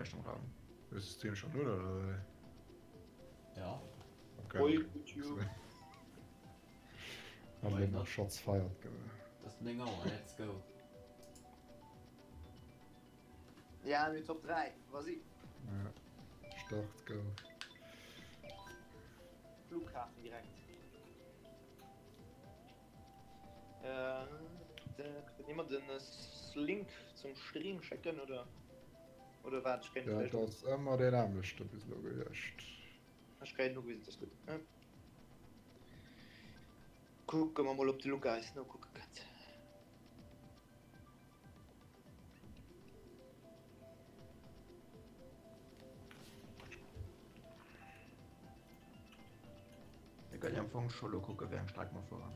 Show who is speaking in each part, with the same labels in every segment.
Speaker 1: Näischt am Raum.
Speaker 2: Hues de Stream schon un oder wéi?
Speaker 3: Ja.
Speaker 2: Okay.
Speaker 4: Hoi YouTube.
Speaker 2: Hat elo nach Shots fired gemaach.
Speaker 3: Et ass 9 Auer, let's go.
Speaker 4: Ja, mir Top 3, vas-y.
Speaker 2: Ja. Start, go.
Speaker 4: Flughafen direkt. Kënnt immert den Link zum Stream schécken oder oder wat? Ech kréien
Speaker 2: Ja, dat ass ëmmer deen nämmlechte bis elo gewiescht.
Speaker 4: Ech kréien ugewisen, dat ass gutt. Kucke mer mol op de Luca eis nokucke kënnt.
Speaker 1: Mir kënnen am Fong scho lo kucke wéi eng Streck mer fueren.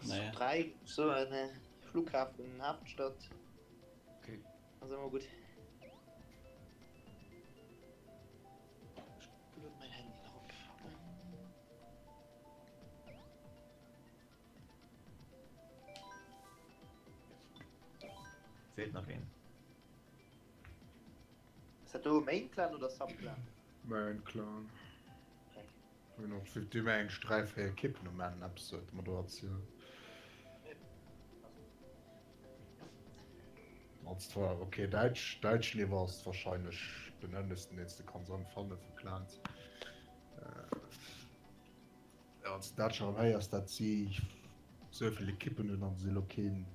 Speaker 3: Naja.
Speaker 4: 3 so en Flughafen Hafenstadt.
Speaker 1: Okay.
Speaker 4: Ass ëmmer gutt. Ech lueden mäin Handy nach op.
Speaker 1: Feelt nach een.
Speaker 4: Ass dat do Main Clan oder Sub Clan?
Speaker 2: Main Clan.
Speaker 4: Okay.
Speaker 2: Hunn och fir déi eng 3, 4 Ekippen um Enn eppes huet mer do erzielt. Als zwar okay Däitsch Däitsch Niveau ass wahrscheinlech den ënnesten deen s de kanns anfanne vu Clans. Ja, wann s de dat scho erëm héiers, dat si souvill Ekippen hunn an se si lo keen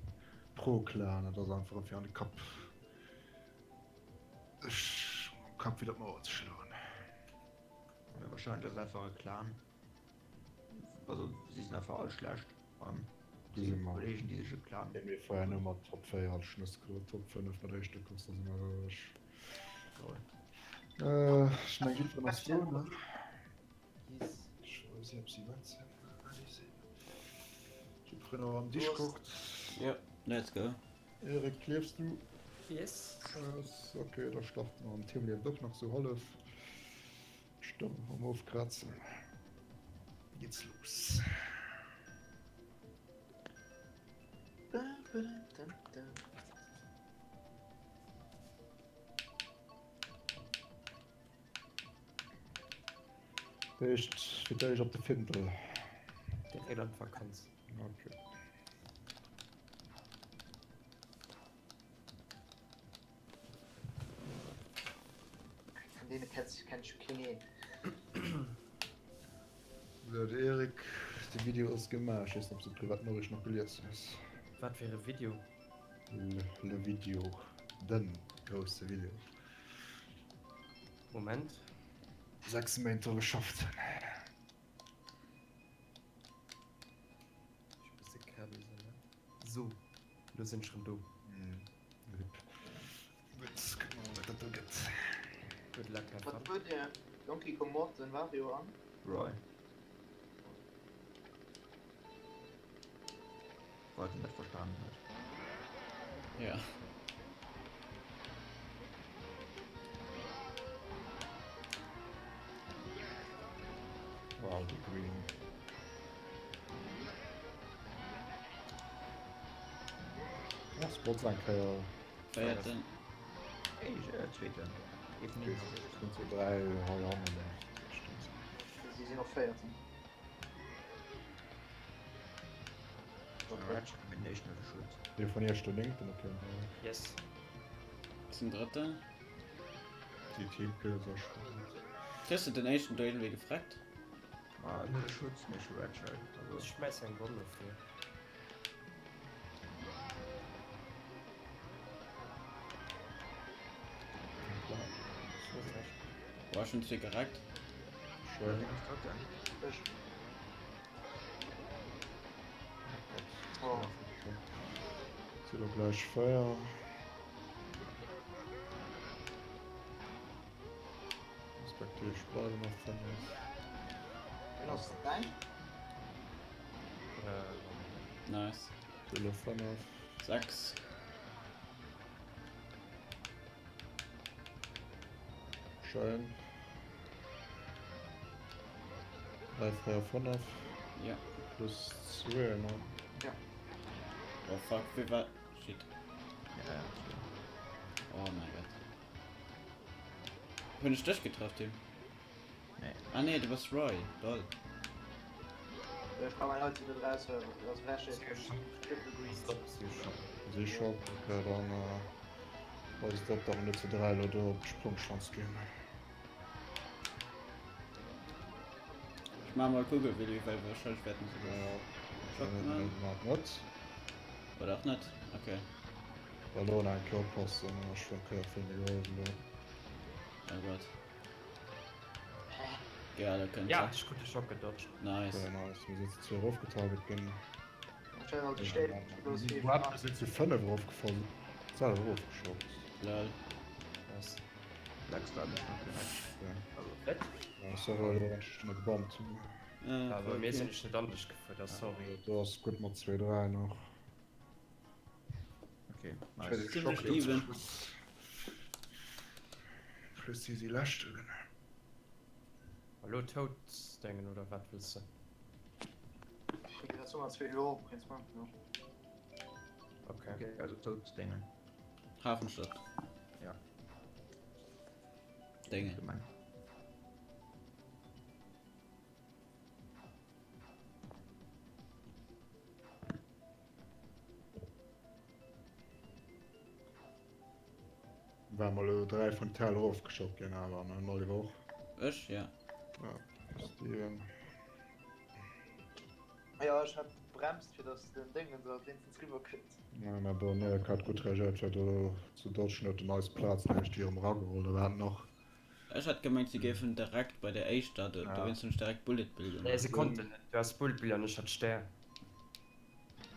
Speaker 2: Pro-Clan, dat ass einfach fir an de Kapp sech mam Kapp widder d'Mauer ze schloen.
Speaker 1: Ja, wahrscheinlech ass einfach e Clan. Also si sinn einfach all schlecht an
Speaker 2: déi
Speaker 1: Kollegen déi sech e Clan.
Speaker 2: Deen mir vorher nur mat Top 4 als Schnëss geholl, Top 5 mat éischte Course, da si mer roueg. Äh, ech meng jiddwereen ass do, ne?
Speaker 4: Yes.
Speaker 2: Ech weess net, ob si wat sinn. Jiddwereen och am Discord.
Speaker 3: Jo, let's go.
Speaker 2: Eric, liefs du?
Speaker 5: Yes.
Speaker 2: Yes, okay, da starten mer. An Tim lieft och nach sou hallef. Stëmm am Ofkrazen. Geht's los. Éischt fir d'éischt op de Findel.
Speaker 5: Direkt an d'Vakanz.
Speaker 2: Okay.
Speaker 4: Vun deene Kätz kennt ech keen een.
Speaker 2: Sou, de Eric, de Video ass gemaach. Ech weess net, ob s de d'privat Noriicht nach gelies hues.
Speaker 5: Wat fir e Video?
Speaker 2: Le Video, den grousse Video.
Speaker 5: Moment.
Speaker 2: 6 Méint dru geschafft hunn.
Speaker 5: Ech bësse Kabel sinn, ne? So, lo sinn ech rëm do.
Speaker 2: Rip. Gutt, kucke mer mol wat dat do gëtt.
Speaker 5: Good luck, have
Speaker 4: Wat
Speaker 5: fun.
Speaker 4: huet dir? Donkey Kong Morton Wario an?
Speaker 1: Roy. Falls en dat verstanen huet.
Speaker 3: Ja.
Speaker 2: Wow, de Green. Ja, Spots eng Kéier.
Speaker 3: Véierten.
Speaker 1: Éischt, äh, zweeten. Ee vun deenen ass éischten.
Speaker 2: Sinn zu 3 hei hannen.
Speaker 4: Si sinn och Véierten.
Speaker 2: Dee vun iech den néngten, okay.
Speaker 5: Yes.
Speaker 3: Zum drëtten.
Speaker 2: Déi Teamkills ass schon.
Speaker 3: Kriss de den éischten do iergendwéi gefreckt?
Speaker 1: Ah, net e Schutz, mee ech Redshirt. Also.
Speaker 5: Ech schmäiss eng Bomm dofir.
Speaker 3: Boah, schon zwee gereckt.
Speaker 2: Schön.
Speaker 4: Ech. Oh.
Speaker 2: Sinn och gläich 4. Respektiv ech bleiwen nach 5.
Speaker 4: Wien ass däin?
Speaker 3: Nice.
Speaker 2: Sinn elo 5.
Speaker 3: 6.
Speaker 2: Schön. 3, 4, 5.
Speaker 3: Ja.
Speaker 2: Plus 2, ne?
Speaker 4: Ja.
Speaker 3: Oh fuck, wie war. Shit.
Speaker 1: Ja, ja.
Speaker 3: Hunn ech dech getraff, Tim?
Speaker 1: Nee.
Speaker 3: Ah nee, du bass Roy, lol.
Speaker 4: Ech kann mein Ulti net raushuelen, dat ass Frechheet. Triple Green.
Speaker 2: Si Schock, okay, dann passt et op, datt mer net zu 3 elo do op d'Sprongschanz ginn.
Speaker 3: Ech maache mol Kugelwilli, well wahrscheinlech wäerten se dech schocken.
Speaker 2: Net, net.
Speaker 3: Oder och net, okay.
Speaker 2: Well do nach eng Kéier oppassen, ech hunn d'Kéier vill méi geholl elo.
Speaker 3: Oh Gott. Ja, da kënnt
Speaker 5: Ja,
Speaker 3: se.
Speaker 5: ech krut de Schock gedodged.
Speaker 3: Nice.
Speaker 2: Okay, nice. Mir sinn zu zwee erofgetarget ginn.
Speaker 4: Ech hat alt gestellt, bloß vier
Speaker 2: What? Mir sinn zu 5 erofgefall. Selwer erofgeschockt.
Speaker 3: Lol.
Speaker 5: Nice.
Speaker 1: Lex da nicht noch direkt.
Speaker 2: Ja.
Speaker 1: Also,
Speaker 5: Wat?
Speaker 2: Ja, sorry, elo wann ech dech gebammt hunn.
Speaker 3: Äh,
Speaker 5: Awer mir sinn
Speaker 3: okay.
Speaker 5: ech net anescht gefuer, da sorry.
Speaker 2: Do ass gutt mat 2, 3 nach.
Speaker 1: Okay,
Speaker 2: Ich
Speaker 1: nice.
Speaker 2: hätte
Speaker 3: Ziemlich
Speaker 2: Schock zum
Speaker 3: even.
Speaker 2: Schluss. Plus si si leschte ginn.
Speaker 5: Hallo Toad dengen oder wat wëlls de? Okay.
Speaker 1: Okay, also Toadsdingen.
Speaker 3: Hafenstadt.
Speaker 1: Ja.
Speaker 3: Dinge.
Speaker 1: Gemein.
Speaker 2: War mal elo 3 vun Tel erofgeschockt ginn awer ne den Oliver och.
Speaker 3: Ech? Ja.
Speaker 2: Ja, Steven.
Speaker 4: Jo ech hat gebremst fir dass den Déngen se wéinstens riwwer kritt.
Speaker 2: Ja, mä bon, nee, hat gutt reagéiert fir do ze dodgen, huet en eis Plaz näischt déi erëm erageholl, da war et nach.
Speaker 3: Ech hat gemengt se géifen direkt bei der éischter, do dowéinst hunn ech direkt Bullet Bill
Speaker 5: Nee,
Speaker 3: gemaach.
Speaker 5: se konnten net. Du has Bullet Bill an ech hat Stär.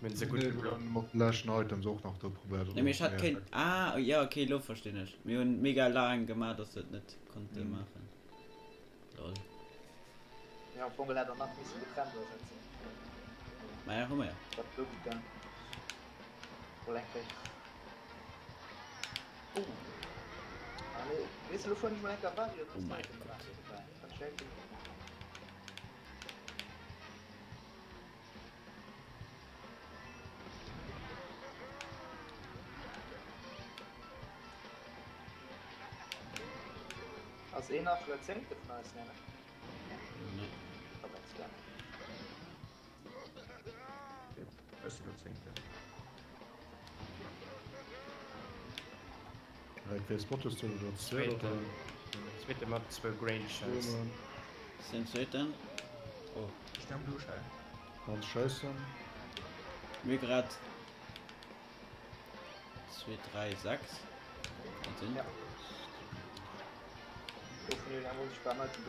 Speaker 5: Mir hunn se gutt
Speaker 2: Nee,
Speaker 5: geblockt.
Speaker 2: mat den leschten Items och nach do probéiert.
Speaker 3: Nee, mee ech hat kéint, ah ja okay, elo verstinn ech. Mir hunn mega laang gemaach, dass se et net konnte maachen. Lol.
Speaker 4: Jo, am Fong hätt der nach missen getrennt ersetzen.
Speaker 3: Maja, hu mer jo.
Speaker 4: Dat ass gutt gaang. Mol eng Kéier. Oh. Ah nee, weess de, lo fueren ech mol eng Kéier Vario,
Speaker 3: Oh mein Gott.
Speaker 4: Dat schéint. Ass een nach vun der Zéngte vun eis? Nee, ne?
Speaker 3: Nee.
Speaker 4: Op eng Scan.
Speaker 1: Ech sinn der Zéngte.
Speaker 2: Wéi spottest du do?
Speaker 5: Zweeten. Zweete mat zwou Grain Shells.
Speaker 3: Sinn zweeten. Oh.
Speaker 1: Ech steng Blue Shell.
Speaker 2: Ganz scheissen.
Speaker 3: Mir grad 2, 3, 6. Kann sinn.
Speaker 4: Ja.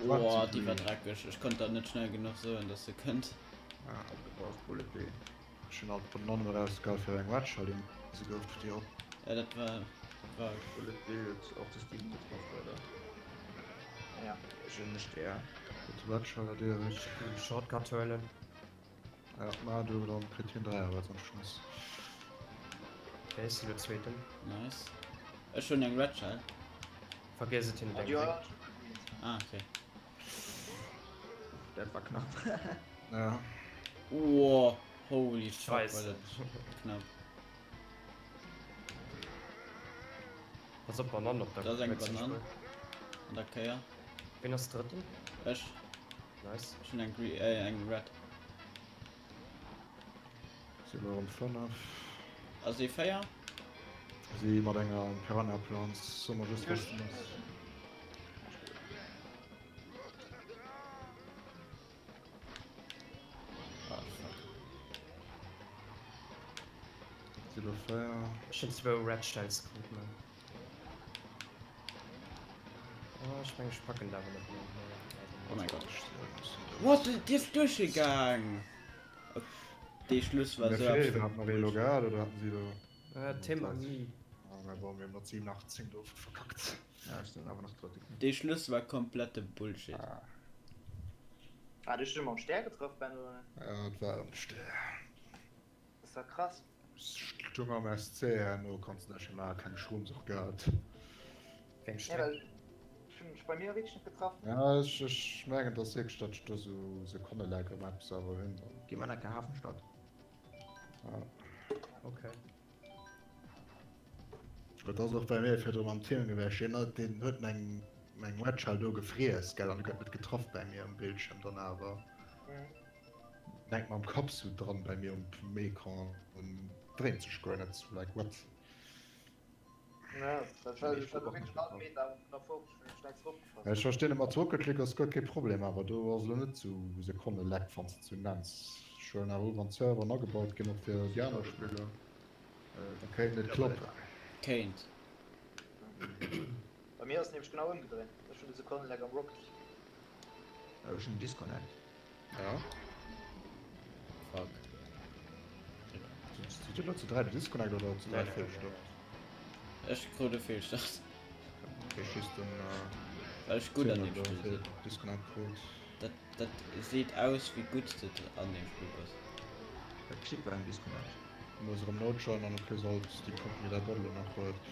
Speaker 3: Boah, déi war dreckeg. Ech konnt dat net schnell genuch soen, dass se kënnt.
Speaker 2: Ah.
Speaker 1: Opgepasst, Bullet Bill.
Speaker 2: Ech hunn alt d'Banann erausgeholl fir eng Wedge hei se gouf déi op.
Speaker 3: Ja, dat war, dat war.
Speaker 1: Bullet Bill huet och de Steven getraff, leider.
Speaker 4: Ja.
Speaker 1: Ech hunn nicht der.
Speaker 2: Gutt Wedge hei direkt.
Speaker 5: Shortcut huelen.
Speaker 2: Ja, ma du dann kritt hien 3 awer sonst Schluss.
Speaker 5: Okay, ech sinn lo Zweeten.
Speaker 3: Nice. Ech hunn eng Red Shell.
Speaker 5: Vergiess et hien huet eng
Speaker 4: Ja.
Speaker 5: Green.
Speaker 3: Ah, okay.
Speaker 1: Dat war knapp.
Speaker 2: Ja.
Speaker 3: Wow, holy fuck, war
Speaker 5: Scheiße.
Speaker 3: dat knapp.
Speaker 5: Pass op, Banann op der
Speaker 3: Da ass eng
Speaker 5: Kreuzung
Speaker 3: Banann.
Speaker 5: springen.
Speaker 3: An der Kéier.
Speaker 5: Wien ass Drëtten?
Speaker 3: Ech.
Speaker 5: Nice.
Speaker 3: Ech hunn eng Green, äh, eng Red.
Speaker 2: Si lo erëm 5.
Speaker 3: Ass ee 4?
Speaker 2: Si mat enger Piranha-Pflanz, soll mer just wëssen, dass.
Speaker 3: Ah, fuck.
Speaker 2: Si lo 4.
Speaker 5: Ech hunn zwou Red Shells krut, man. Oh, ech meng ech packen dat awer net méi.
Speaker 3: Oh mein Gott. What? Déi ass duerchgegaang! Dee Schluss war sou
Speaker 2: absolut. Hat nach ee lo gehat oder haten si do?
Speaker 5: Äh, Tim a Mi.
Speaker 2: Ah, mä bon, mir hunn mat 7, 8, 10 do verkackt.
Speaker 1: Ja, ech sinn awer nach Drëtte ginn.
Speaker 3: Dee Schluss war komplette Bullshit.
Speaker 2: Ah.
Speaker 4: Ah, du hues dech mam Stär getraff, Ben, oder net?
Speaker 2: Ja, et war am Stär.
Speaker 4: Das war krass.
Speaker 2: Stung am SC, herno konns de näischt méi maachen, keng Shrooms och gehat.
Speaker 5: Wéi eng
Speaker 4: Nee,
Speaker 5: Streck?
Speaker 4: well ech hunn dech bei mir wierklech net getraff.
Speaker 2: Ja, ech, ech mengen, dass wierklech, datt ech do sou Sekonnelag ëm eppes awer hunn.
Speaker 1: Gi mer enke Hafenstadt.
Speaker 2: Ja.
Speaker 5: Okay.
Speaker 2: Et ass och bei mir virdru mam Tim gewiescht, deen, deen huet eng. Meng Red Shell do gefriess, gell, an e gëtt net getraff bäi mir um Bildschirm dann awer. Hänkt mam Kapp sou dran bäi mir um Ecran an dréint sech guer net, sou like what?
Speaker 4: Ja, dat war ech war wierklech all Meter vun der 50 hunn ech nächst opgepasst.
Speaker 2: Ech verstinn et, mat Rocket League ass guer kee Problem, awer do ass elo net sou Sekonne-Lag wann s de zu nenns. Ech huelen awer u wann d'Serveren agebaut ginn och fir déi aner Spiller, da kéint et klappen.
Speaker 3: Kéint.
Speaker 4: Bei mir ass et nämlech genau ëmgedréint, ech hunn de Sekonne-Lag am Rocket League.
Speaker 1: Ech hunn Disconnect.
Speaker 2: Ja.
Speaker 3: Fuck.
Speaker 2: Sidd Dir elo zu 3 de Disconnect oder zu 3 Fehlstart?
Speaker 3: Ech krut e Fehlstart.
Speaker 2: Okay, just den
Speaker 3: Well ech gutt an deem Spill sinn.
Speaker 2: Disconnect krut.
Speaker 3: Dat dat seet aus wéi gutt s de an deem Spill bass.
Speaker 1: Wat geschitt bei engem Disconnect?
Speaker 2: Du muss erëm nojoinen an en plus alt déi Punkten déi däi Bot elo nach huet.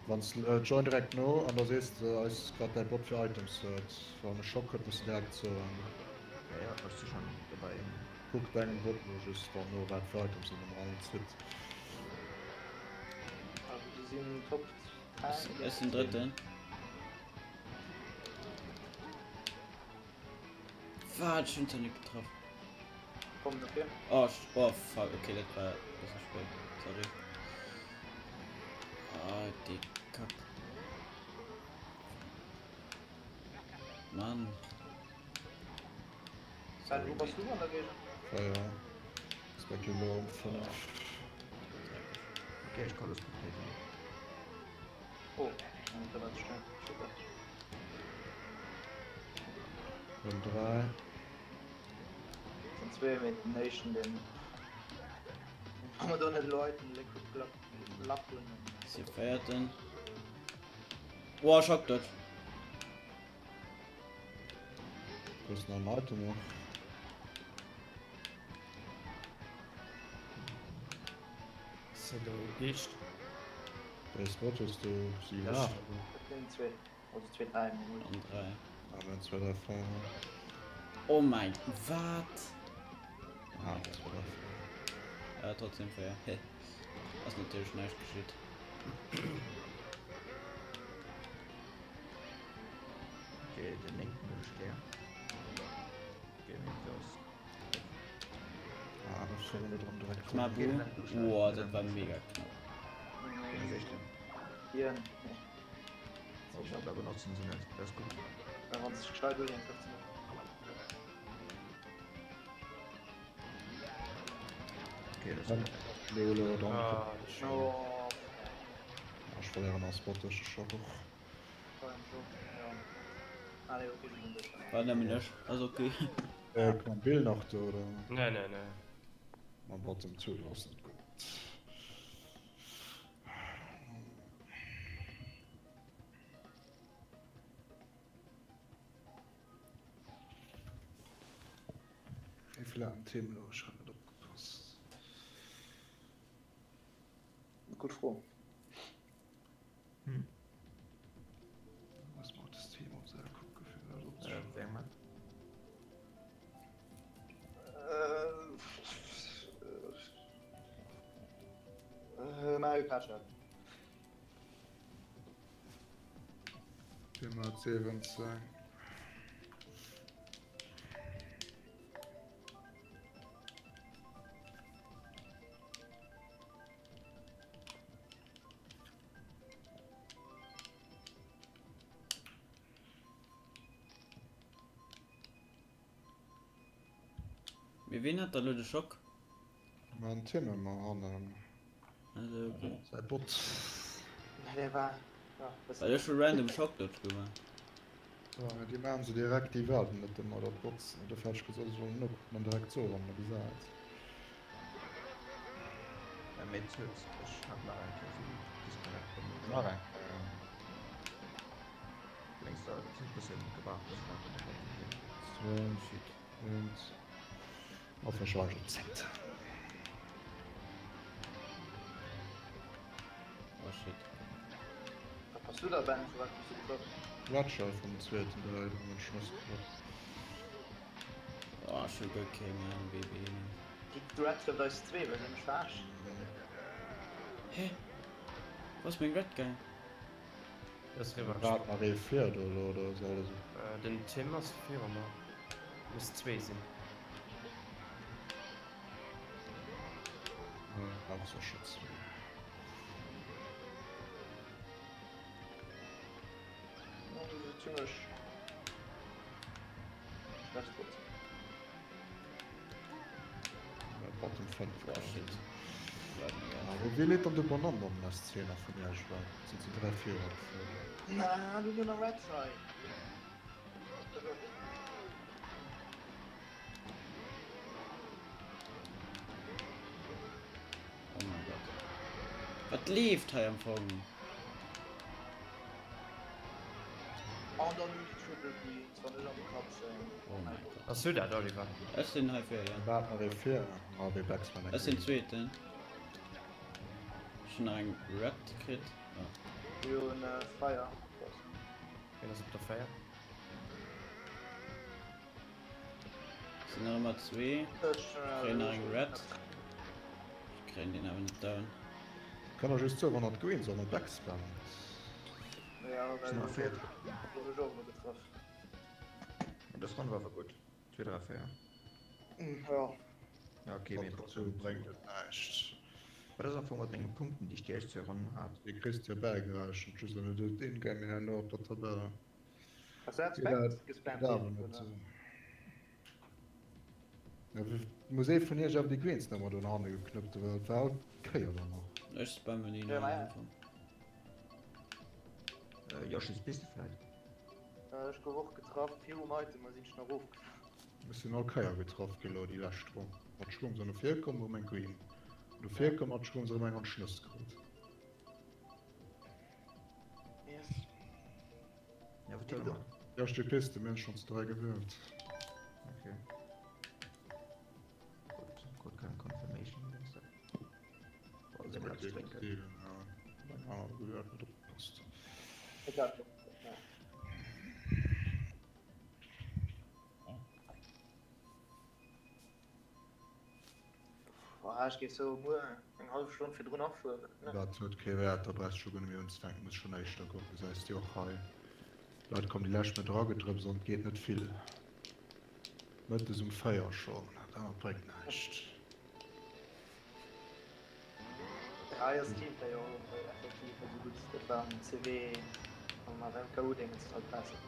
Speaker 2: Wanns join direkt no an da sees de eis wat däi Bot fir Items huet. Wann e Schock huet muss de direkt soen.
Speaker 1: Ja ja ech si schon dobäi.
Speaker 2: Kuck dengem Bot no just dann no wat fir Items en ëmmer alles huet.
Speaker 4: Also déi sinn top 10.
Speaker 3: Ech sinn drëtten. Wat? Ech hunn zwar net getraff.
Speaker 4: Komm no vir.
Speaker 3: Oh, oh fuck, okay, dat war bësse spéit. Sorry. Ah, déi Kack. Mann.
Speaker 4: Sven, wou bass du an der Géigend?
Speaker 2: 4. Speculo 5.
Speaker 1: Okay, ech kann das spectaten.
Speaker 4: Oh, da war ze schnell. Super.
Speaker 2: Rëm 3.
Speaker 4: Sind zwee mit den éischten den Wa mer do net elo Item Liquid Glapp Lack hunn.
Speaker 3: Si véierten. Boah, Schock dodge.
Speaker 2: Wo ist noch ein Item noch?
Speaker 5: Ass elo eescht.
Speaker 2: Wéi Spot hues du? 7?
Speaker 5: Ja.
Speaker 4: Et sinn zwee, also zwee, dräi mol.
Speaker 3: An 3.
Speaker 2: Ah, mir hunn 2, 3, 4.
Speaker 3: Oh mein, wat?
Speaker 2: Ah, 2, 3, 4.
Speaker 3: Ja, trotzdem 4. Heh. Ass natierlech näischt geschitt.
Speaker 1: Okay, den néngten hunn ech gär. Okay, mee dat ass.
Speaker 2: Ah, das war dran direkt.
Speaker 3: Mabu. Boah, dat war mega knapp.
Speaker 4: Hier.
Speaker 1: Ich hab aber benutzen sie nicht. Das ist gut.
Speaker 4: Wann sich gescheit durchhängt, 15
Speaker 1: Okay, das ist
Speaker 2: Lolo, danke.
Speaker 5: Ah, schön.
Speaker 4: Oh,
Speaker 2: Ich verliere noch Spot, das ist schon hoch.
Speaker 4: ja. Ah, nee, okay, sie sind durch.
Speaker 3: War nëmmen ech. Ass okay.
Speaker 2: Äh, mam Bill nach do, oder?
Speaker 5: Nee, nee, nee.
Speaker 2: Mam Bottom 2 ass net gutt. Wéi vill hat den Tim elo? Ech hat net opgepasst.
Speaker 4: Gutt Fro.
Speaker 1: Hm.
Speaker 2: Was macht das Team op säi kucke fir dat
Speaker 1: Äh,
Speaker 2: opzeschreiwen?
Speaker 1: wéi eng Map?
Speaker 4: Äh, Mario Kart.
Speaker 2: Tim hat 17.
Speaker 3: Mee ween hat da lo de Schock?
Speaker 2: Ma den Tim ëmmer hannen.
Speaker 3: Also okay.
Speaker 2: Säi Bot.
Speaker 4: Nee, der war. Ja, was
Speaker 3: Well ech hu random Schock dodge gemaach.
Speaker 2: Ja, mee déi maachen se direkt, déi waarden net ëmmer datt d'Bots oder fäerdeg gesot ass, sollen nokucken an direkt soen, wann e gesäit.
Speaker 1: Ja, mee et huet, ech hat nach eng Kéier esou Disconnect bei mir.
Speaker 2: Nach eng Kéier.
Speaker 1: Mengs de, et huet e bëssen gewaart bis nach eng Kéier geet.
Speaker 2: 2, 1, a verschweigen op Zäit.
Speaker 3: Oh shit.
Speaker 4: Wat bass du da Ben? Vu wat hues du geklappt?
Speaker 2: Ratschall vum zweeten Dräi hunn ech Schluss geklappt.
Speaker 3: Oh, ech hu guer keng Ahnung wéi wéi een.
Speaker 4: Déi Red trëfft eis zwee, well dir mech verarscht.
Speaker 3: Hä? Wou ass meng Red gaang?
Speaker 5: Ass eriwwer
Speaker 2: Waart nach ee vir do elo oder ass alles ok?
Speaker 5: Den Tim ass viru mer. Misst zwee sinn.
Speaker 2: Ja, ass och scho zwee.
Speaker 4: Zimmlech schlecht trotzdem.
Speaker 2: Bottom 5
Speaker 3: Boah, shit.
Speaker 2: Awer wéi leet dann de Bonhomme an der Szene vun Iech? Well sinn ze 3 vir oder vir?
Speaker 4: Na, du den Red Side.
Speaker 3: Oh mein Gott. Wat leeft hei am Fong?
Speaker 4: An dann hun déi Triple Greens, wann ech an de Kapp sinn.
Speaker 3: Oh mein Gott.
Speaker 5: Ass du dat, Oliver?
Speaker 3: Ech sinn hei vir, ja.
Speaker 2: Waart nach ee vir? Ah, wéi Bex war
Speaker 3: Ech sinn Zweeten. Ech hunn nach eng Red kritt. Oh.
Speaker 4: Mir hunn Feier.
Speaker 5: Wien ass op der 4?
Speaker 3: Sinn nach ëmmer zwee. Kréien nach eng Red. Ech kréien deen awer net down.
Speaker 2: Kann der just soen, wann der d'Greens an der Back spammt.
Speaker 4: Ja,
Speaker 1: Sinn nach vier.
Speaker 4: Gouf ech och elo getraff.
Speaker 1: Dës Ronn war awer gutt. 2, 3, 4.
Speaker 4: Ja.
Speaker 1: Ja, okay, mee
Speaker 2: Dozou bréngt et näischt.
Speaker 1: Wat ass am Fong mat mengen Punkten, déi ech déi éischt zwou Ronnen hat?
Speaker 2: Déi kriss de jo bäigerechent, just an et in-game herno op der Tabelle.
Speaker 4: Ass dat Spam gespammt ginn oder?
Speaker 2: Ja, muss ee vun iech awer déi Greens nach mat un hanne geknëppt hunn, well et war all Kéier dann nach.
Speaker 3: Ech spammen déi nach am Fong.
Speaker 1: Yoshi, bist du vläit?
Speaker 4: Ech gouf och getraff, virum Item a sinn ech nach erofgefall.
Speaker 2: Ech sinn all Kéier getraff ginn elo déi lescht Ronn. Mat Schrooms an no vir komm, erëm eng Green. No vir komm, mat Schrooms erëm eng an d'Schnëss krut.
Speaker 4: Yes.
Speaker 1: Ja, wat huele mer?
Speaker 2: Ja, ech Piste, mir hunn schonn zu 3 gewielt.
Speaker 1: Okay. Gut, gut, kein Confirmation. Boah, soll man etwas trinken?
Speaker 2: Ja, eng aner gewielt, net opgepasst.
Speaker 4: Egal. Boah, ech géif soe muer eng hallef Stonn virdrun afueren, ne?
Speaker 2: Dat huet kee Wäert, da brauchs scho guer net méi unzefänken, muss schonn éischter goen. Gesäis de och hei, Leit kommen déi lescht net eragedrëpst an et geet net vill. Mëttes um 4 schonn, dat anert bréngt näischt.
Speaker 4: Hei ass Teamplay och effektiv, also gutt, dat war am CW an am MKU-Dingens halt besser.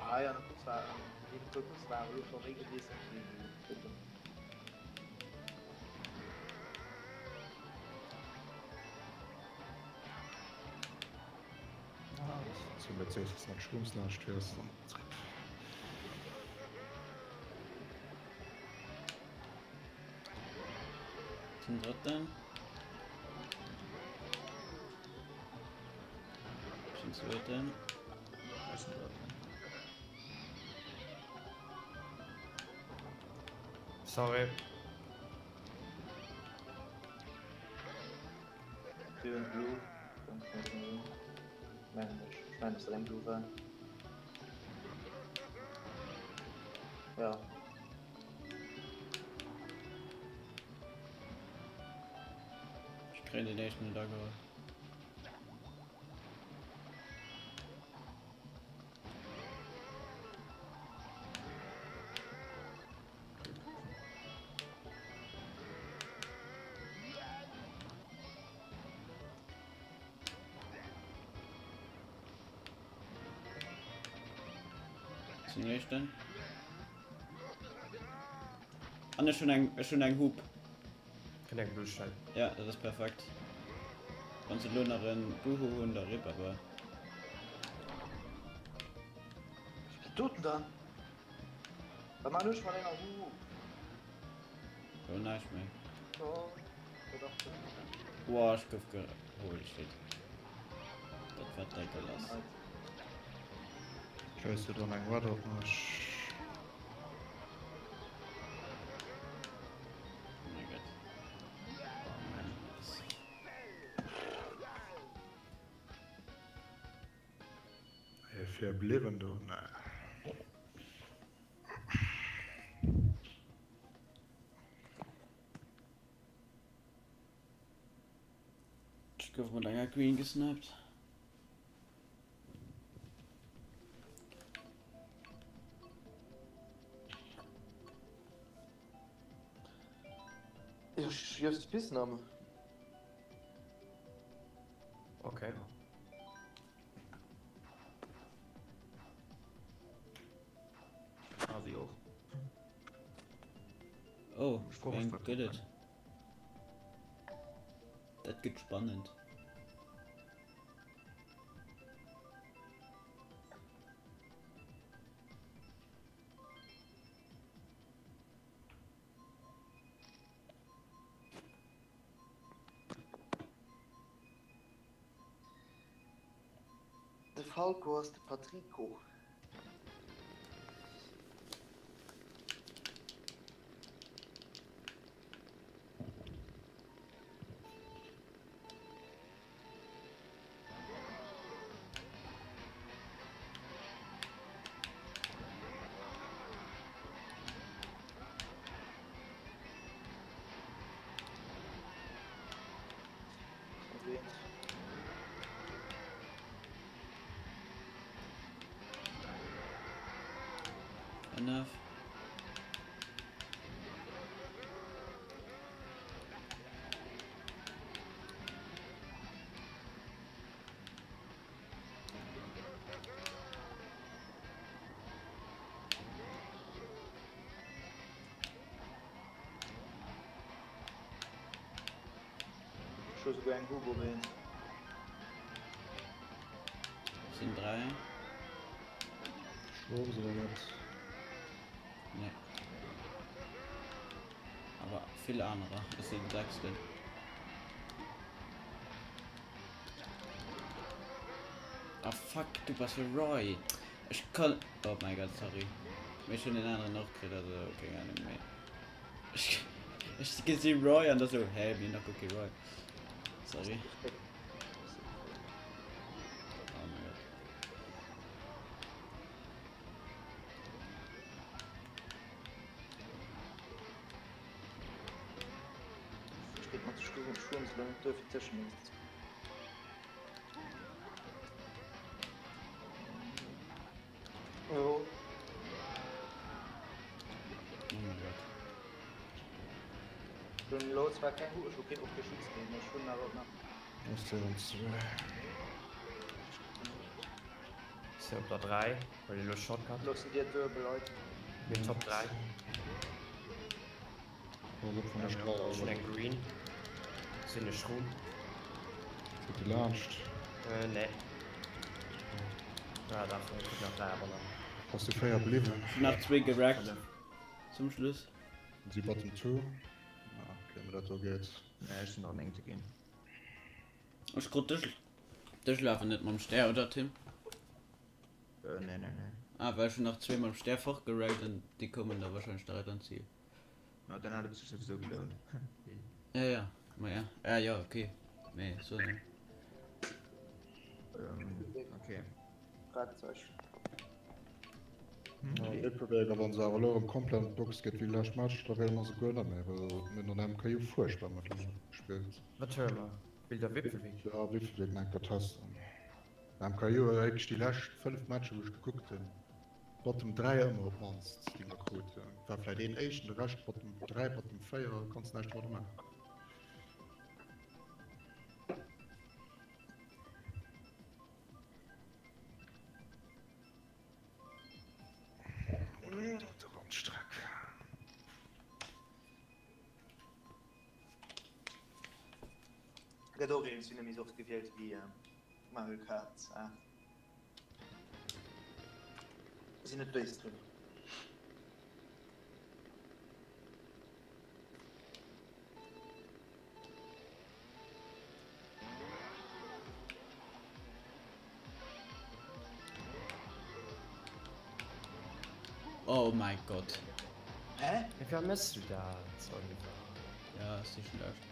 Speaker 4: Ah ja, na war war jo scho méi gewiesselt wéi déi
Speaker 2: Zum Mercedes mat Schrummslaascht fäers dann zréck.
Speaker 3: Zum drëtten. Zum zweeten.
Speaker 5: Sorry.
Speaker 4: Blue and Blue. Mengen ech. Ech mengen, dass dat eng Blue war. Ja.
Speaker 3: Ech kréien den éischten net ageholl. Zum nächsten. An ech hunn eng, ech hunn eng Hup.
Speaker 5: Kënnt eng Blue-Shell.
Speaker 3: Ja, dat ass perfekt. Wann se elo nach en Buhu hunn, da rip, awer.
Speaker 4: Wat doten dann? Wat man ech mat enger Huhu?
Speaker 3: Jo, näischt méi.
Speaker 4: Oh, dat ass dat.
Speaker 3: Boah, ech gouf ge... Holy shit. Dat war dégueulasse.
Speaker 2: Hues du dann eng Red op mech?
Speaker 3: Oh mein Gott. Oh Mann, das...
Speaker 2: Ey, fir bliwwen do, ne.
Speaker 3: gouf mat enger Green gesniped.
Speaker 4: Just Spitzname.
Speaker 5: Okay.
Speaker 1: Ah, sie och.
Speaker 3: Oh, eng gëtt et. Dat gëtt spannend.
Speaker 4: De Falco ass de Patrico.
Speaker 3: Enough.
Speaker 4: Ech hu souguer eng Hugo Beent.
Speaker 3: Sinn 3.
Speaker 2: Schwurbs oder wat?
Speaker 3: Nee. Awer vill anerer. Ech sinn sechsten. Ah fuck, du bass e Roy. Ech kann. Oh mein Gott, sorry. Mee ech hunn en aneren och kritt, also keng Ahnung méi. Ech, ech gesi Roy an da sou, hä, mir hunn dach guer kee Roy. Sorry. Oh mein Gott.
Speaker 4: Steet mat Sturm, Sturm, duerfir tëschent.
Speaker 3: Oh mein Gott.
Speaker 4: Hun elo zwar keng ech hu keen och kee Schutz méi, mee ech hunn awer nach.
Speaker 2: Ass der an 2.
Speaker 5: Sinn op der 3, well elo Shortcut.
Speaker 4: Loossen dir duebel Leit.
Speaker 5: Mir Top 3.
Speaker 2: Ech
Speaker 5: hunn eng Green. Sinn ech rum?
Speaker 2: Sidd dir laanscht?
Speaker 5: Äh, nee. Ah, dach, ech kritt nach 3 awer nach.
Speaker 2: Bass du 4 bliwwen?
Speaker 3: Ech hunn nach zwee gerackt zum Schluss.
Speaker 2: Si bottom 2. Ah, okay, mä dat do geet.
Speaker 1: Nee, ech sinn nach 9 ze ginn.
Speaker 3: Ech krut dech, dech lafen net mam Stär, oder Tim?
Speaker 1: Äh, nee, nee, nee.
Speaker 3: Ah, well ech hunn nach zwee mam Stär fortgerackt an déi koumen da wahrscheinlech direkt an d'Zil.
Speaker 1: Ma dann hat et sech souwisou gelount.
Speaker 3: Ja, ja, ma ja. Ah, ja, okay. Mee so ne.
Speaker 1: Ähm, okay.
Speaker 4: Fragezeichen.
Speaker 2: Wéi wann se awer elo erëm komplett an d'Box geet wéi lescht Match, da wäerte mer se guer net méi, well mir hunn an MKU fuerchtbar mat hinnen gespillt.
Speaker 5: Wat huele mer? Spillt der Wipfelweg?
Speaker 2: Ja, Wipfelweg nach eng Kéier testen. MKU huet wierklech déi lescht 5 Matcher wou ech gekuckt hunn, Bottom 3 ëmmer op mannst déi mer kruten. War vläit een éischten, de Rescht Bottom 3, Bottom 4, konns näischt domadder maachen. Oder Randstreck.
Speaker 4: Gëtt och iergendwéi net méi sou oft gewielt wéi Mario Kart 8. Sinn net béis driwwer.
Speaker 3: Oh mein Gott.
Speaker 4: Hä?
Speaker 5: Wéi mëss du dat, Oliver?
Speaker 3: Ja, ass déi schlecht.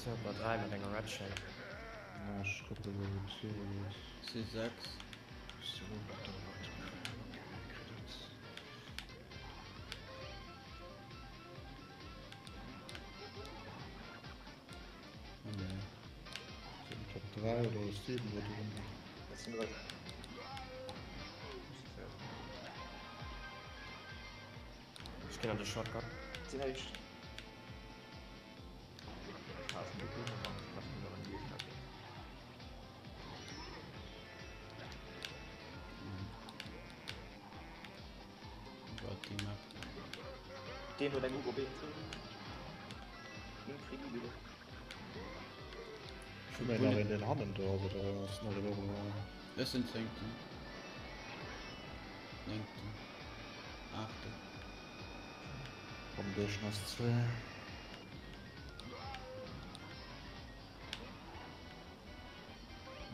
Speaker 5: Server 3 mat enger Red Shell.
Speaker 2: Ja, ech kucken, wou et hier geet.
Speaker 3: Si 6. Oh nee.
Speaker 2: Sind Top 3 oder 7 oder drunter.
Speaker 4: Das sind drei.
Speaker 5: Ech ginn an de Shotgun.
Speaker 4: Sinn éischt.
Speaker 3: Gott, déi Map.
Speaker 4: Deen huet eng UOB. Incredibile.
Speaker 2: Ech hu nach een deen hannen do ass oder ass nach een och?
Speaker 3: Ech sinn zéngten. Néngten. Aachten.
Speaker 2: Komm duerch nach zwee.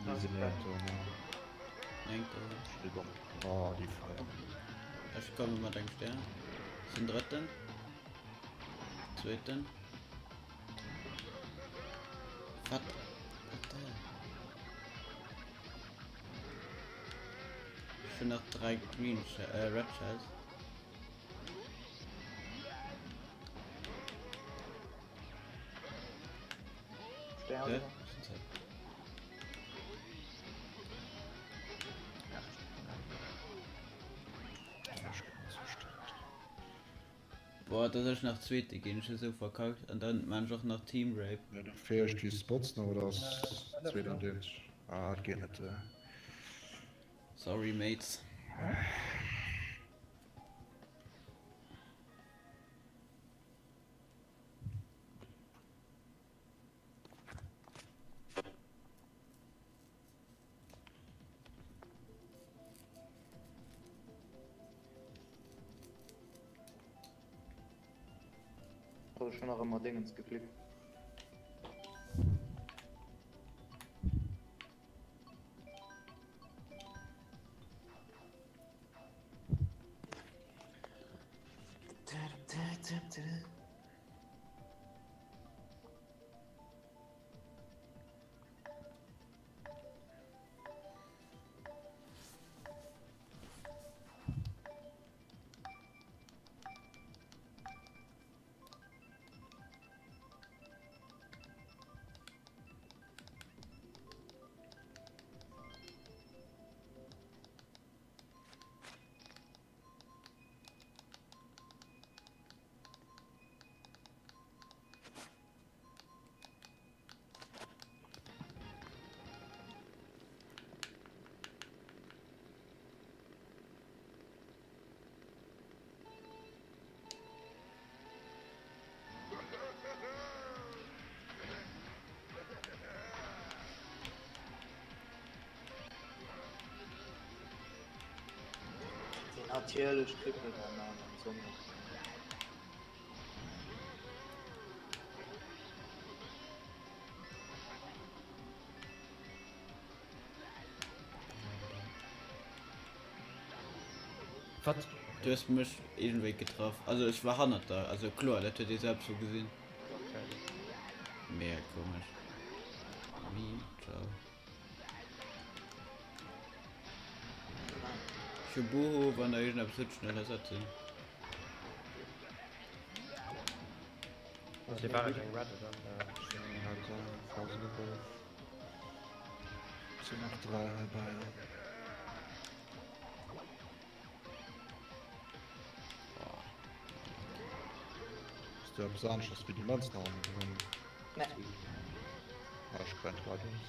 Speaker 2: Déi sinn net do, ne?
Speaker 3: Néngten.
Speaker 2: Entschuldigung. Oh, déi Feier.
Speaker 3: Ech komme mat engem Stern. Sinn drëtten. Zweeten. Wat? What the hell? Ech hunn nach 3 Green äh, Red Shells.
Speaker 4: Stern.
Speaker 3: Ja, Boah, dass ech nach Zweete ginn, ech hu sou verkackt an dann maan ech och nach Team Rape.
Speaker 2: Ja, du feescht déi Spots nach oder ass zweet an deet? Ah, et geet net.
Speaker 3: Sorry mates.
Speaker 4: Also schon nach ëmmer Dingens geklickt. Natierlech kribbelt an am Sommer.
Speaker 5: Wat?
Speaker 3: Du hues mech iergendwéi getraff. Also ech war hannert der, also kloer, dat huet ee selbst sou gesinn. Mega komesch. Wie? Ciao. Ech hu Buhu, wann der iergendeppes hutt, schnell ersetzen.
Speaker 5: Also war eng Red oder?
Speaker 2: Sinn nach 3 heibäi. Ass der eppes aneschters wéi déi Mönz nach am dran?
Speaker 4: Nee.
Speaker 2: Ah, ech kréien 3 Dings.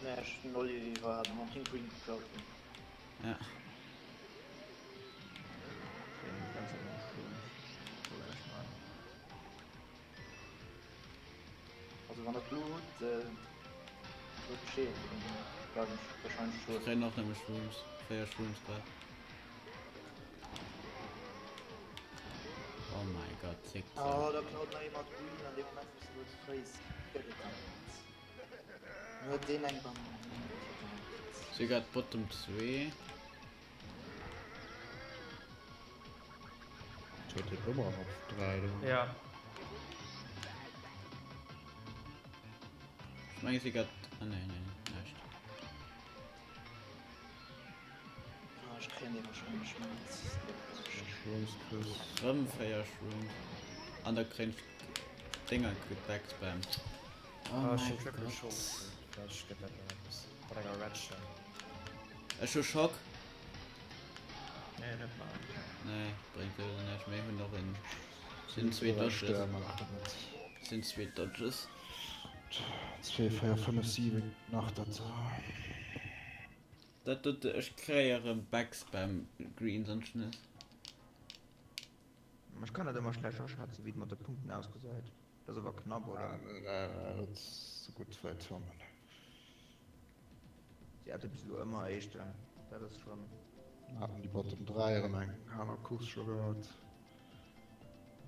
Speaker 4: Nee, ech den Olivier war hat mat Green geklaut.
Speaker 3: Ja.
Speaker 4: Also wann der Blue hutt, äh, sot Bescheed, dann bleiwen ech wahrscheinlech
Speaker 3: Ech
Speaker 4: stoen.
Speaker 3: kréien och nëmme Shrooms. 4 Shrooms grad. Oh my god, Zickzack.
Speaker 4: Oh, da klaut nach jemand Green an dem Moment wou s de wëlls fréiss, gëtt et dann net. Dann huet deen eng Banann.
Speaker 3: Si grad Bottom 2.
Speaker 2: Huet dee Bumerang op 3 do?
Speaker 5: Ja.
Speaker 3: Ech mengen si grad. Ah nee, nee, näischt.
Speaker 4: Ah, ech kréien déi wahrscheinlech net.
Speaker 2: Shrooms kriss.
Speaker 3: Rëm 4 Shrooms. An da kréien ech Dinger gebackspammt. Oh
Speaker 5: Ah, ech
Speaker 3: mäi
Speaker 5: hunn Triple
Speaker 3: Gott.
Speaker 5: Shot kritt. Vläicht gëtt dat nach eppes. Mat enger Redstone.
Speaker 3: Ech hu Schock.
Speaker 1: Nee, net maachen.
Speaker 3: Nee, bréngt sowieso näischt. Mir hunn och een. Sinn zwee Dodges. Sinn zwee Dodges.
Speaker 2: 2, 4, 5, 7, 8, dat.
Speaker 3: Dat dote, ech kréie rëm Backspam Greens an Schnëss.
Speaker 1: Ech kann dat ëmmer schlecht aschätzen, wéi et mat de Punkten ausgesäit. Dat ass awer knapp, oder?
Speaker 2: Dat ass gutt wäit hannen.
Speaker 1: Si hate bis elo ëmmer Éischten, dat ass schonn.
Speaker 2: Haten déi Bottom 3 erëm eng aner Course scho gehat.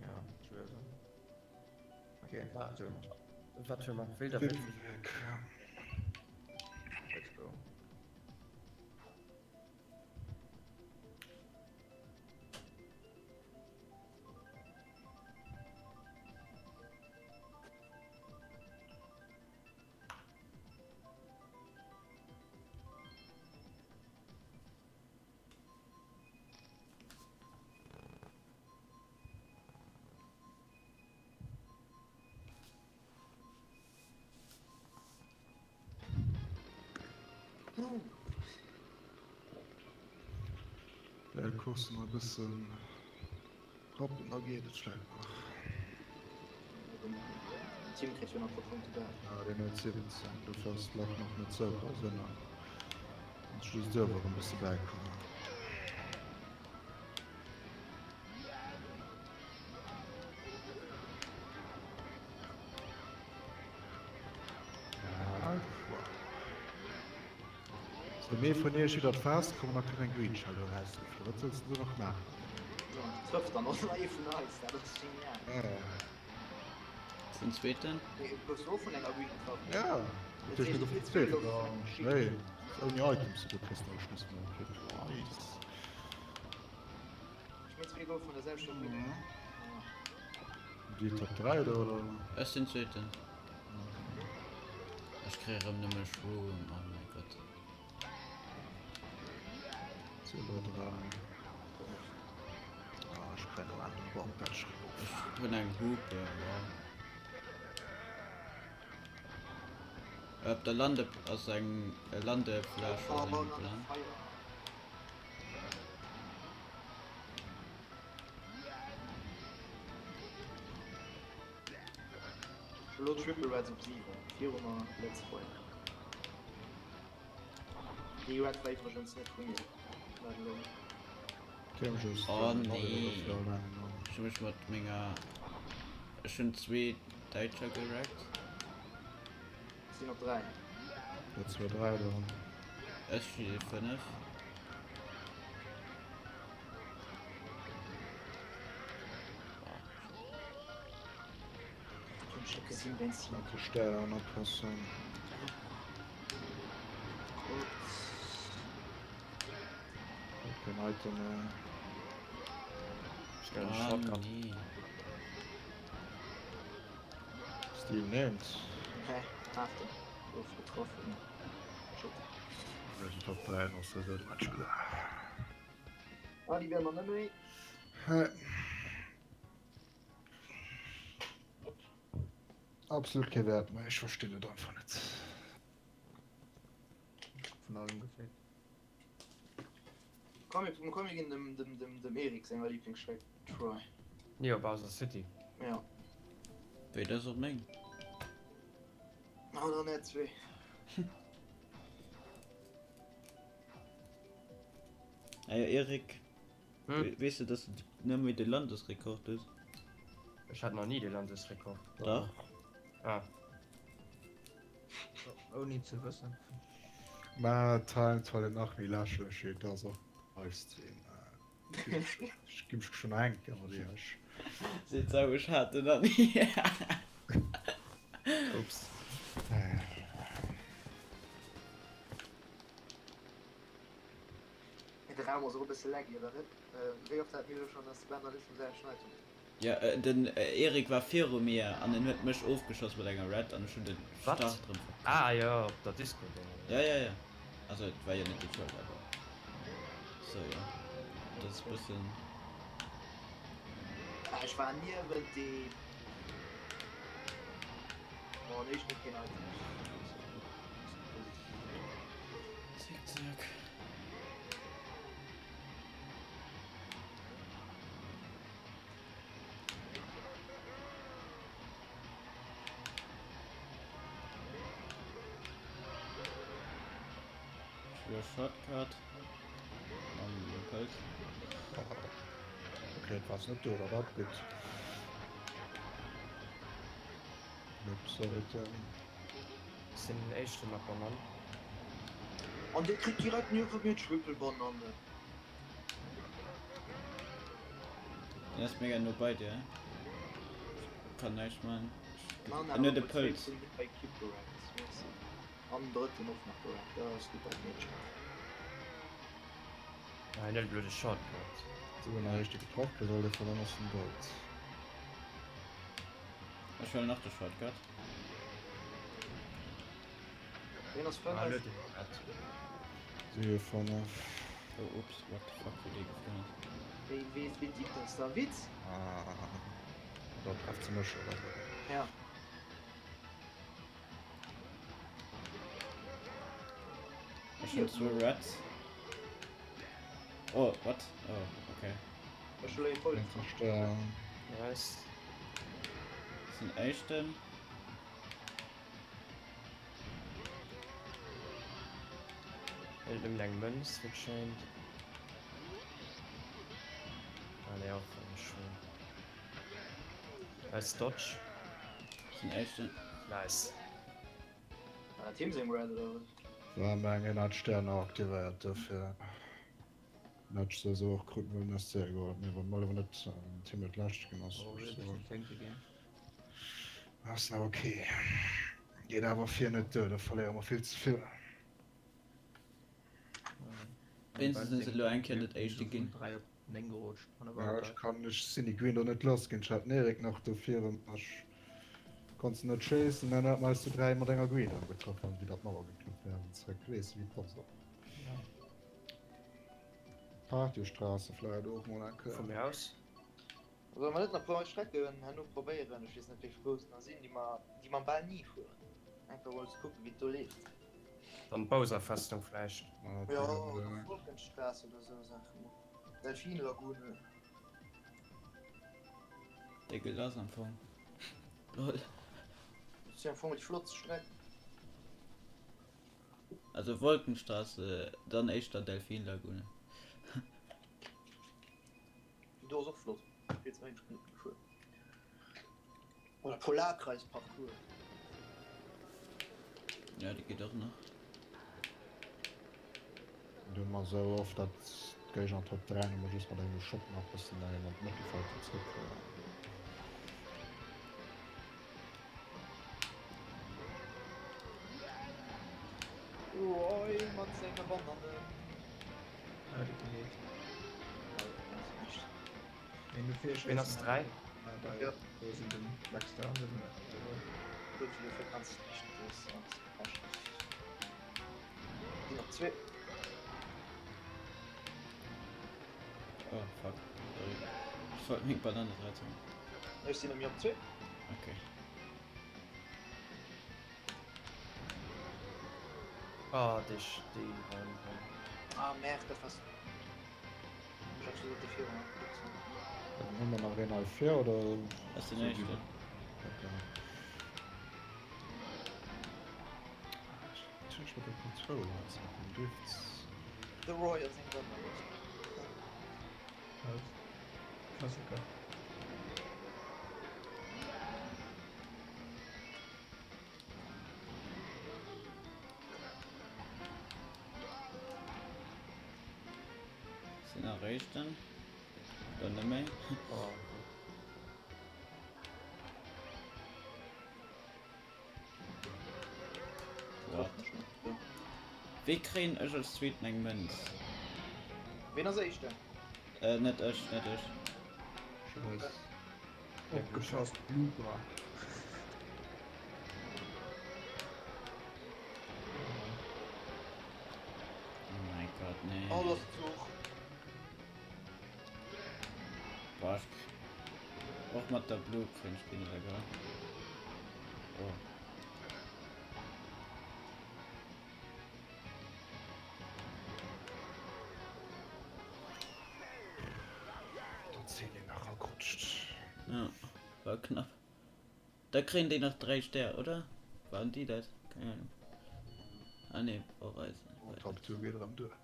Speaker 1: Ja, ech weess et. Okay, so.
Speaker 5: Wat fir Map wéilt der wëssen?
Speaker 1: Let's go.
Speaker 2: Der Kurs nach e bëssen rappen, da geet et vläit nach.
Speaker 4: Team kritt jo nach e puer Punkte bäi.
Speaker 2: Ja, deen huet 17, dofir ass d'Lach nach net sou grouss ënner. Muss just uewe rëm e bësse bäikommen. So, mee vun iech iwwer d'Faass kommen a kënnen eng Green Shell do erausrifelen. Wat sollst du do nach maachen?
Speaker 4: So, trëfft dann och nach ee vun eis, dat ass genial.
Speaker 3: Den zweeten?
Speaker 4: Nee, du goufs och vun enger Green getraff.
Speaker 2: Ja, natierlech gouf den zweeten. Nee, ouni Items, du kriss nach e Schlüssel. Nice. Déi Top 3 oder oder?
Speaker 3: Ech sinn zweeten. Ech kréie rëm nëmme Shroom, oh mäi Gott.
Speaker 2: 2 bei 3. Ah, ech kréien och eng Bomb, dat ech
Speaker 3: Ech hunn eng Hupe, wow. Op der Lande ass eng Landefläch ass eng Plan.
Speaker 4: Elo Triple Reds op 7, viru mer Lëtzebuerger. Déi Red war iwwregens net vu mir. Let alone.
Speaker 3: Oh nee. Ech hu mech mat menger. Ech hunn zwee Däitscher gerackt.
Speaker 4: Sinn op 3.
Speaker 2: Dat 2, 3 dann.
Speaker 3: Ech si 5.
Speaker 2: Mat de Stären oppassen. Keen Item méi.
Speaker 3: Ah, nee.
Speaker 2: Steel neemt.
Speaker 4: Okay, After. Gouf getroffen. Shit.
Speaker 2: Also Top 3 ass dat de Match gelaf.
Speaker 4: Ah, déi wären mer net méi.
Speaker 2: Hä. Absolut kee Wäert méi, ech verstinn et einfach net.
Speaker 1: Vun allem geféckt.
Speaker 4: Komm, mir, komm, mir ginn dem, dem, dem, dem Erik senger Lieblingsstreck Try.
Speaker 5: Jo, Bowser City.
Speaker 4: Ja.
Speaker 3: Wéi, dat ass och meng.
Speaker 4: Oh, dann net zwee.
Speaker 3: Ey, Erik,
Speaker 5: Hm?
Speaker 3: weess de, dass du net méi de Landesrekord hues?
Speaker 5: Ech hat nach ni de Landesrekord.
Speaker 3: Dach.
Speaker 5: Ah.
Speaker 1: Ouni ze wëssen.
Speaker 2: Mä Time Trial nach méi lächerlech wéi et ass och Livestream. Ech gi mech schon hänken mat iech.
Speaker 3: Seet sau, ech hat en nach ni.
Speaker 2: Ups.
Speaker 4: De Raum ass och e bësse laggy, oder net? Wéi oft hat mir elo schonn, dass de Ben an ech vum selwechten Item hunn?
Speaker 3: Jo, den Eric war viru mir an en huet mech ofgeschoss mat enger Red an ech hunn den
Speaker 5: Wat?
Speaker 3: Start rëm verpasst.
Speaker 5: Ah jo, op der Disco do.
Speaker 3: Ja, ja, ja. Also et war jo net déi Schold, awer sou jo. Dat ass bëssen.
Speaker 4: Ah, ech war niewent deem. Oh nee, ech hunn keen Item.
Speaker 3: Zick zack. Für Shortcut. Am Pelz.
Speaker 2: Okay, et war net do, dat war gutt. Ups, sorry, Tim.
Speaker 5: Sinn den éischte mat Banann.
Speaker 4: An dee kritt direkt niewent mir d'Triple Bananne.
Speaker 3: Den ass mega no bei dir. Ich kann näischt man. En huet e Pëlz.
Speaker 4: An drëtten och nach gerankt. Dat ass gutt, dat Meedchen.
Speaker 5: Ah, en huet elo de Shortcut.
Speaker 2: Sou en eréischte getraff gëtt, all dee Fall dann ass en dout.
Speaker 3: Ech huelen och de Shortcut.
Speaker 4: Ween ass
Speaker 5: Ah,
Speaker 4: 5?
Speaker 5: elo de Red.
Speaker 2: 7 5.
Speaker 3: Oh ups, what the fuck, wéi dee geflunn ass.
Speaker 4: Wéi wéi wéi deep ass da Witz?
Speaker 2: Ah, da trefft se mech oder wéi?
Speaker 4: Ja.
Speaker 3: Ech hunn zwou Reds. Oh, what? Oh, okay.
Speaker 4: Ech hu elo ee voll.
Speaker 2: Eng zerstéieren.
Speaker 5: Nice.
Speaker 3: Sinn éischten.
Speaker 5: Huet nëmmen eng Mënz, wéi et schéint. Ah nee, och eng schon. Nice Dodge.
Speaker 3: Sinn éischten.
Speaker 5: Nice.
Speaker 4: War dat him seng Red oder wat?
Speaker 2: War mengen hat Sterner aktivéiert dofir. Match se esou och kruten hunn ass sehr gut. Mir wollen mal net Team et lescht ginn ass.
Speaker 1: Oh, ech bin Fünfte ginn.
Speaker 2: Ass nach okay. Geet awer vir net duer, da verléiere mer vill ze vill.
Speaker 3: Wéinstens sinn se elo eng Kéier net Éischte ginn.
Speaker 1: 3 op 9 gerutscht.
Speaker 2: Ja, ech kann ech sinn déi Green do net lass ginn. Ech hat den Erik nach do virun ech konnt se net chasen, dann hat mer eis zu 3 mat enger Green erëm getraff an wéi dat Mauer geklappt wären zeréck. Weess wéi d'Post op. Partystraße vläit och mol eng
Speaker 5: Vu
Speaker 2: Kéier.
Speaker 5: mir aus.
Speaker 4: Solle mer net nach puer nei Strecken herno probéieren? Ech weess net wéi grouss nach sinn, déi mer déi mer bal ni fueren. Einfach mol ze kucken wéi et do leeft.
Speaker 5: Dann d'Bowser-Festung vläicht.
Speaker 4: Jo, oder Wolkenstraße oder sou Saachen. Delfinlagune.
Speaker 3: Déi gëtt ass am Fong. Lol.
Speaker 4: Dat ass jo am Fong déi flottst Streck.
Speaker 3: Also Wolkenstraße, dann éischter Delfinlagune.
Speaker 4: Déi do ass och flott. Vill ze wéineg Minutten gefuer. Oder Polarkreis-Parcours.
Speaker 3: Ja, déi geet och nach.
Speaker 2: Du mer sou oft dat d'Géigner an Top 3 nëmme just mat engem Shot nach bëssen an d'Mëttelfeld zréckhuelen.
Speaker 4: Roy mat senger Banane.
Speaker 1: Ah, déi geet.
Speaker 5: Ween ass 3?
Speaker 4: Ja.
Speaker 1: Do sinn den Baxter an den
Speaker 4: Gutt, dofir kanns de nicht das passt. Sinn nach zwee.
Speaker 3: Oh fuck, sorry. Ech wollt meng Banane retten.
Speaker 4: Ech sinn nämlech op zwee.
Speaker 3: Okay.
Speaker 5: Ah, déi déi waren hei.
Speaker 4: Ah merde, dat war. Ech hat gesot, déi virun ass gutt.
Speaker 2: Hu mer nach een hei vir oder?
Speaker 3: Ass den éischten.
Speaker 2: Okay. Natierlech mat der Controller ass mat dem Drifts.
Speaker 4: De Roy ass eng Banane.
Speaker 1: Klassiker.
Speaker 3: Sinn nach éischten. Dann net méi.
Speaker 5: Oh.
Speaker 3: What? Wéi kréien ech als zweeten eng Mënz?
Speaker 4: Ween ass éischten?
Speaker 3: Äh, net ech, net ech.
Speaker 2: Scheiss.
Speaker 1: Opgepasst, Blooper.
Speaker 3: Oh mein Gott, nee.
Speaker 4: Oh, das ist Zuch.
Speaker 3: Boah, ich... Och mat der Blue kréien ech den ewell. Oh.
Speaker 2: Dort sinn déi nach agerutscht.
Speaker 3: Ja, war knapp. Da kréien déi nach 3 Stär, oder? Waren déi dat? Keng Ahnung. Ah nee, Horizon.
Speaker 2: Oh, Top 2 geet erëm duer.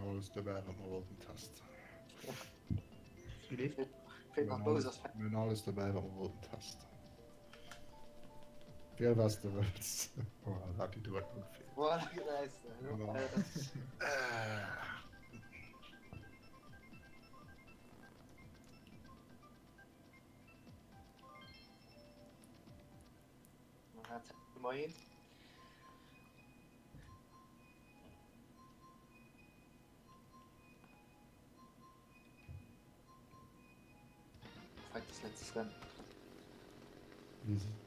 Speaker 2: Alles dobäi, wat mer wollten testen. Mir hunn alles dobäi, wat mer wollten testen. Wiel was de wëlls. Voilà, déi do huet mer gefeelt.
Speaker 4: Voilà, gesäis de.
Speaker 2: Genau.
Speaker 4: Moin. Perfektes letztes Rennen.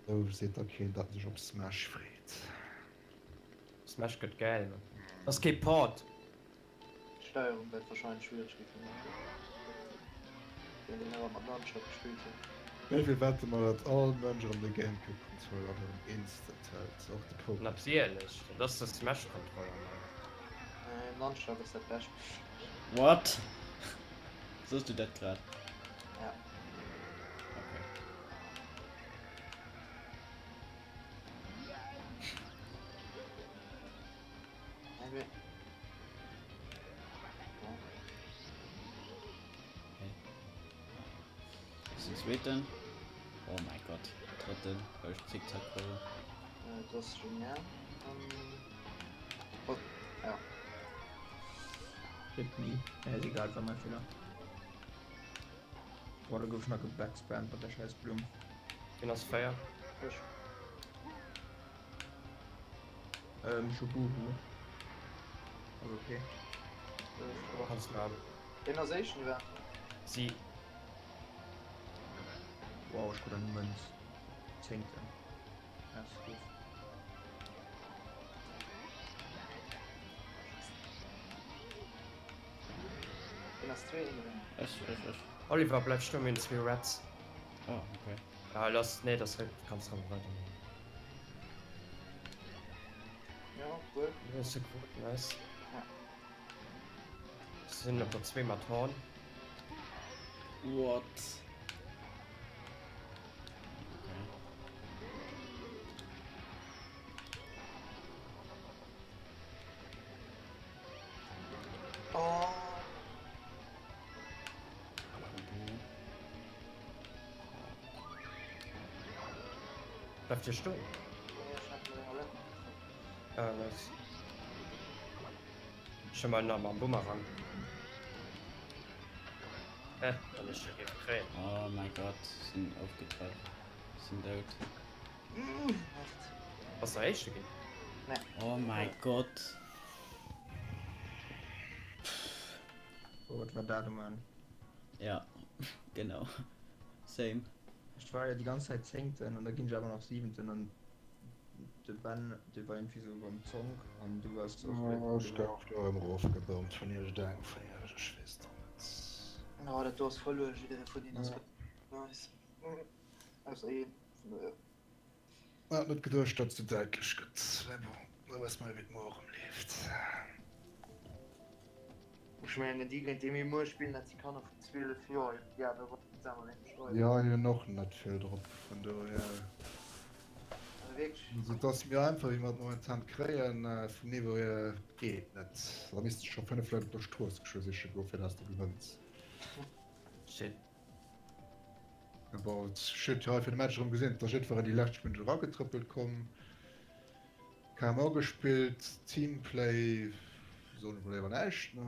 Speaker 2: Wisou seet da keen dat en sech op Smash freet?
Speaker 5: Smash gëtt gäil man. Ass kee Port.
Speaker 4: D'Steierung wäert wahrscheinlech schwiereg gi fir mech, well deen awer mat Nunchuck gespillt hunn.
Speaker 2: Wéivill wette mer dat all Mënsch erëm de Gamecube Controller an erëm instant hält, och de Pokémon.
Speaker 5: Natierlech, dat ass de Smash Controller man.
Speaker 4: Nee, Nunchuck ass dat bescht.
Speaker 3: What? Soos du dat grad?
Speaker 4: Ja.
Speaker 3: Okay. Okay. Ist den zweiten. Oh mein Gott. Dritten. Weil ich Zickzack fahre.
Speaker 4: Äh, das ist schon mehr. Ähm, oh, ja.
Speaker 1: Hit me. Ja, ist egal, war mein Fehler. Boah, da gouf ich nach gebackspammt mat der scheiß Blumm.
Speaker 5: Wien ass 4?
Speaker 4: Ech.
Speaker 1: Ähm, ech hu Buhu. Ass okay.
Speaker 5: Kanns du haben.
Speaker 4: Wien ass éischten iwwer?
Speaker 5: Si.
Speaker 1: Wow, ech krut eng Mënz. Zéngten. Ass gutt.
Speaker 4: Wien ass zweeten iwwer?
Speaker 3: Ech, ech, ech.
Speaker 5: Oliver, bleif stoen, mir hunn zwee Reds.
Speaker 3: Oh, okay.
Speaker 5: Ah, lass, nee, das kannst du weitermachen.
Speaker 4: Ja, cool.
Speaker 5: Das ist gut, nice.
Speaker 4: Ja.
Speaker 5: Es sind aber zwei Matoren.
Speaker 3: What? Okay.
Speaker 4: Oh.
Speaker 5: Bleift dir stoen? Ah, nice. Schon mal nach am Bumerang. Äh, dann ist schon kréien.
Speaker 3: Oh mein Gott, sind aufgetaucht. Sind dout.
Speaker 5: Was der éischte ginn?
Speaker 3: Oh mein Gott.
Speaker 1: Oh, wat war dat um Enn?
Speaker 3: Ja, genau. Same.
Speaker 1: Ech war jo déi ganz Zäit Zéngten an da ginn ech awer nach Siwenten an de Ben, dee war iergendwéi sou beim Zonk an du waars och
Speaker 2: Oh, ech gouf do erëm erofgebommt vun iergendengem vun iech, ech weess et och net.
Speaker 4: Oh, dat do ass verluer, jidderee vun hinnen ass verluer. Nice. Ausser een vun der.
Speaker 2: Hat net geduecht dat sou däitlech gëtt, mä bon, da wësse mer jo wéi et muer erëm leeft.
Speaker 4: Ech mengen déi géint déi mir muer spillen, dat si Kanner vun 12 Joer, ja da wollt ech selwer wéineg schreiwen.
Speaker 2: Jo, hien hunn och net vill drop, vun dohier.
Speaker 4: Also wierklech.
Speaker 2: Also et ass mir einfach wéi mer et momentan kréien, vum Niveau hier geet net. Da misste scho 5 Leit op der Strooss geschwë siche goen fir dass de gewënns.
Speaker 5: Shit.
Speaker 2: Bon, ech huet jo hei fir de Match erëm gesinn, et ass jiddwereen déi lescht Minutt eragetrëppelt komm. KMO gespillt, Teamplay, soen ech mol léiwer näischt, ne?